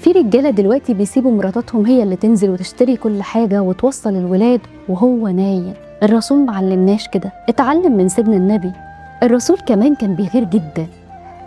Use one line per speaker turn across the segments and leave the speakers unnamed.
في رجالة دلوقتي بيسيبوا مراتاتهم هي اللي تنزل وتشتري كل حاجة وتوصل الولاد وهو نايم. الرسول ما علمناش كده، اتعلم من سيدنا النبي. الرسول كمان كان بيغير جدا.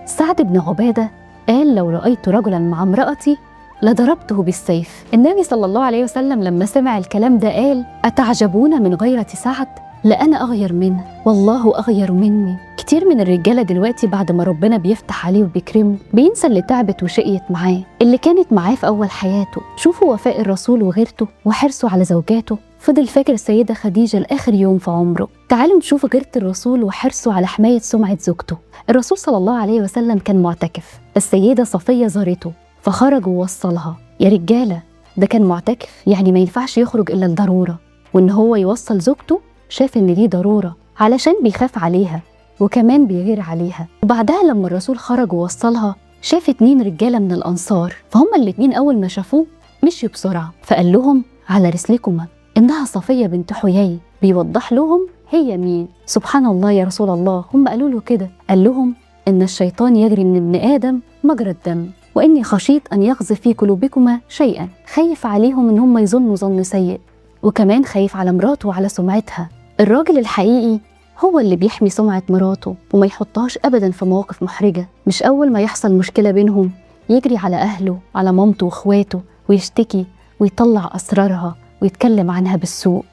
سعد بن عبادة قال لو رأيت رجلا مع امرأتي لضربته بالسيف. النبي صلى الله عليه وسلم لما سمع الكلام ده قال أتعجبون من غيرة سعد؟ لأنا أغير منه والله أغير مني. كتير من الرجالة دلوقتي بعد ما ربنا بيفتح عليه وبيكرمه بينسى اللي تعبت وشقيت معاه، اللي كانت معاه في أول حياته. شوفوا وفاء الرسول وغيرته وحرصه على زوجاته، فضل فاكر السيدة خديجة لآخر يوم في عمره. تعالوا نشوف غيرة الرسول وحرصه على حماية سمعة زوجته. الرسول صلى الله عليه وسلم كان معتكف، السيدة صفية زارته فخرج ووصلها. يا رجالة ده كان معتكف، يعني ما ينفعش يخرج إلا لضرورة، وإن هو يوصل زوجته شاف إن دي ضرورة علشان بيخاف عليها وكمان بيغير عليها. وبعدها لما الرسول خرج ووصلها شاف 2 رجالة من الأنصار، فهم الاتنين أول ما شافوه مشيوا بسرعة، فقال لهم على رسلكما إنها صفية بنت حيي، بيوضح لهم هي مين. سبحان الله يا رسول الله، هم قالوا له كده. قال لهم إن الشيطان يجري من ابن آدم مجرى الدم، وإني خشيت أن يقذف في قلوبكما شيئا. خايف عليهم إن هم يظنوا ظن سيء، وكمان خايف على مراته وعلى سمعتها. الراجل الحقيقي هو اللي بيحمي سمعة مراته وما يحطهاش أبدا في مواقف محرجة. مش أول ما يحصل مشكلة بينهم يجري على أهله، على مامته وإخواته، ويشتكي ويطلع أسرارها ويتكلم عنها بالسوء.